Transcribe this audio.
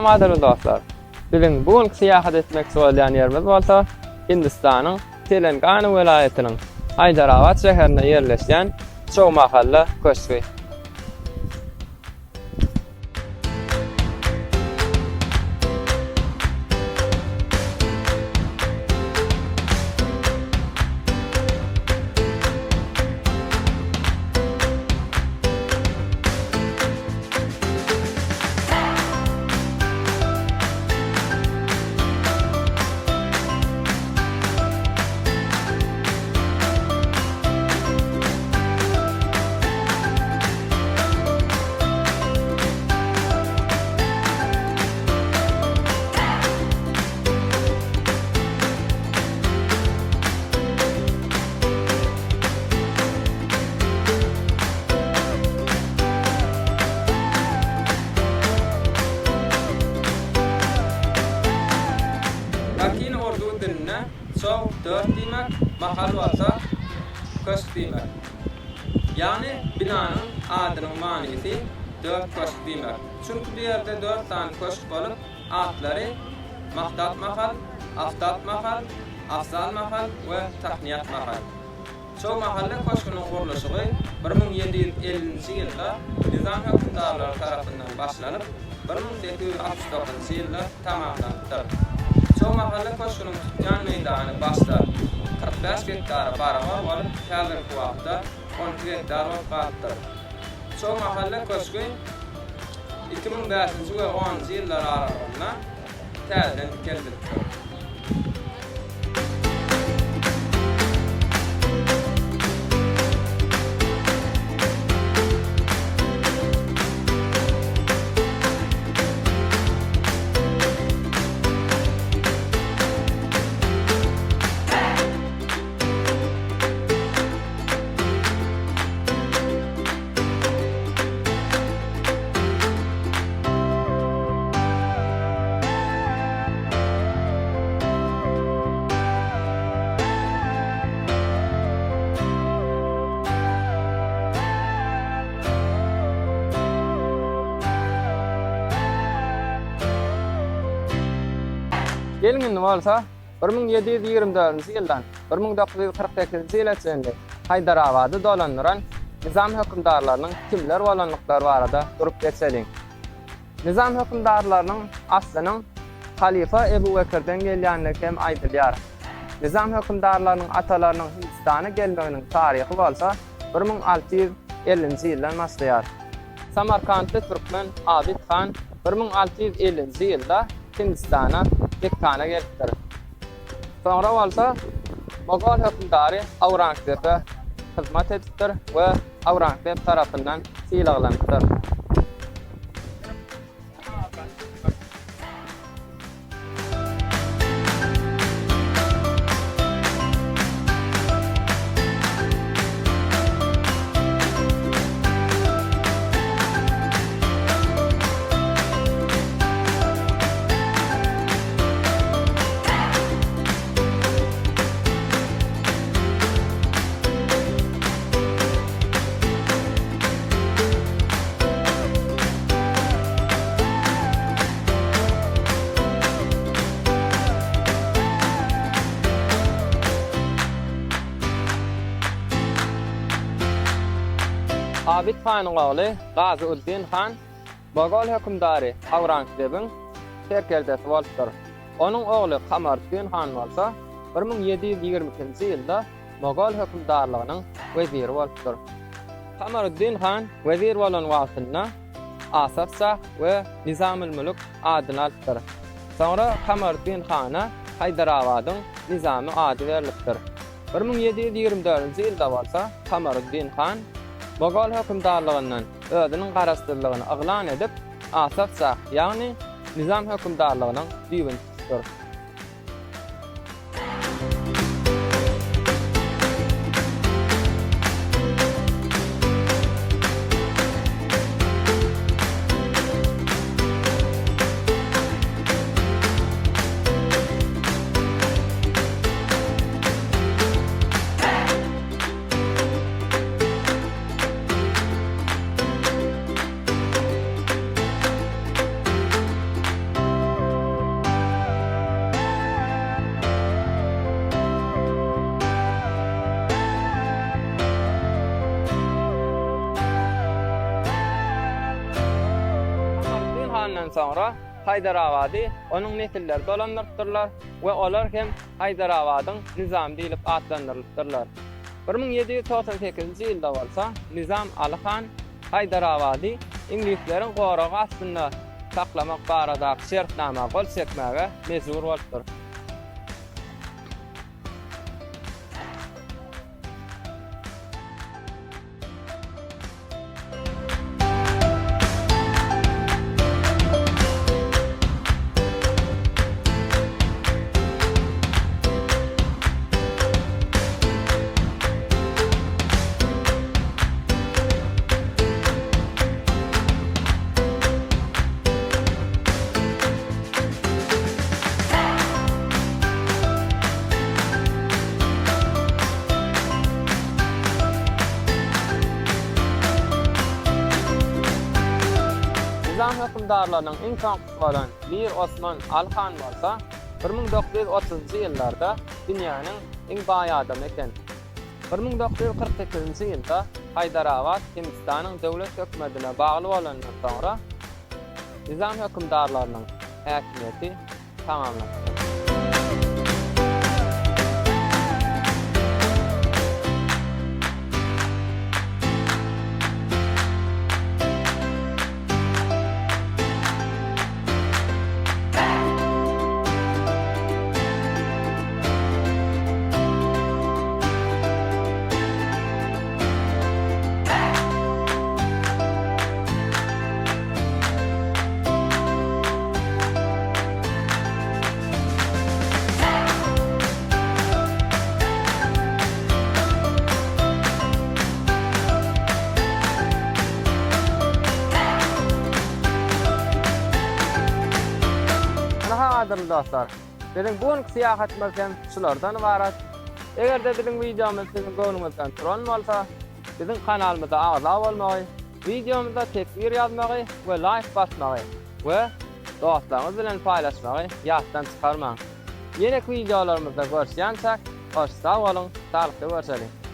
gadyrly dostlar! Biziň bu günki syýahat etmekçi bolýan ýerimiz bolsa Hindistanyň Telengana welaýatynyň Haýdarabat şäherinde ýerleşýän Çowmahalla köşgi. Latin urdu dilinde çow dört diýmek, mahal bolsa köşk diýmek. Ýagny binanyň adynyň manysy dört köşk diýmek. Çünki bu ýerde dört sany köşk bolup, atlary Mahtap mahal, Aftap mahal, Afzal mahal we Tahniýat mahal. Çowmahalla köşgüniň gurluşygy 1750-nji ýylda Nizam hökümdarlary tarapyndan başlanyp, 1869-njy ýylda tamamlanypdyr. Çowmahalla köşgüniň tutýan meýdany başda 45 gektara barabar bolup, häzirki wagtda 12 gektar bolup galypdyr. Çowmahalla köşgi 2005-nji we onunjy ýyllar aralygynda täzeden dikeldilipdir. Geliň indi bolsa 1724-nji ýyldan 1948-nji ýyla çenli Haýdarabady dolandyran Nizam hökümdarlarynyň kimler bolandyklary barada durup geçeliň. Nizam hökümdarlarynyň aslynyň halyfa Ebu Bekirden gelýändigi hem aýdylýar. Nizam hökümdarlarynyň atalarynyň Hindistana gelmeginiň taryhy bolsa 1650-nji ýyldan başlaýar. Samarkantly türkmen Abid han 1650-nji ýylda Hindistana, Dekkana gelipdir. Soňra bolsa mogol hökümdary Aurangzepe hyzmat edipdir we Aurangzeb tarapyndan sylaglanypdyr. Abid hanyň ogly Gazy Uddin han Mogol hökümdary Aurangzebiň serkerdesi bolupdyr. Onuň ogly Kamaruddin han bolsa 1722-nji ýylda Mogol hökümdarlygynyň weziri bolupdyr. Kamaruddin han wezir bolan wagtynda Asaf şah we Nizamülmülük adyny alypdyr. Soňra Kamaruddin hana Haýdarabadyň Nizamy ady berlipdir. 1724-nji ýylda bolsa Kamaruddin han Mogol hökümdarlygyndan özüniň garaşsyzlygyny yglan edip, Asaf şah, ýagny Nizam hökümdarlygynyň düýbüni tutupdyr. Handan soňra Haýdarabady onuň nesilleri dolandyrypdyrlar we olar hem Haýdarabadyň Nizamy diýlip atlandyrylypdyrlar. 1798-nji ýylda bolsa Nizam Aly han Haýdarabady iňlisleriň goragy astynda saklamak baradaky şertnama gol çekmäge mejbur bolupdyr. Nizam hökümdarlarynyň iň soňkusy bolan Mir Osman Aly han bolsa 1930-njy ýyllarda dünýäniň iň baý adamy eken. 1948-nji ýylda Haýdarabat Hindistanyň döwlet hökümetine bagly bolandan soňra Nizam hökümdarlarynyň häkimiýeti tamamlanypdyr. Ynha gadyrly dostlar, biziň bu günki syýahatymyz hem şulardan ybarat. Eger-de biziň wideomyz siziň göwnüňizden turan bolsa, biziň kanalymyza agza bolmagy, wideomyza teswir ýazmagy we laýk basmagy we dostlaryňyz bilen paýlaşmagy ýatdan çykarmaň. Ýeneki wideolarymyzda görüşýänçäk, hoş sag boluň, saglykda görşeliň!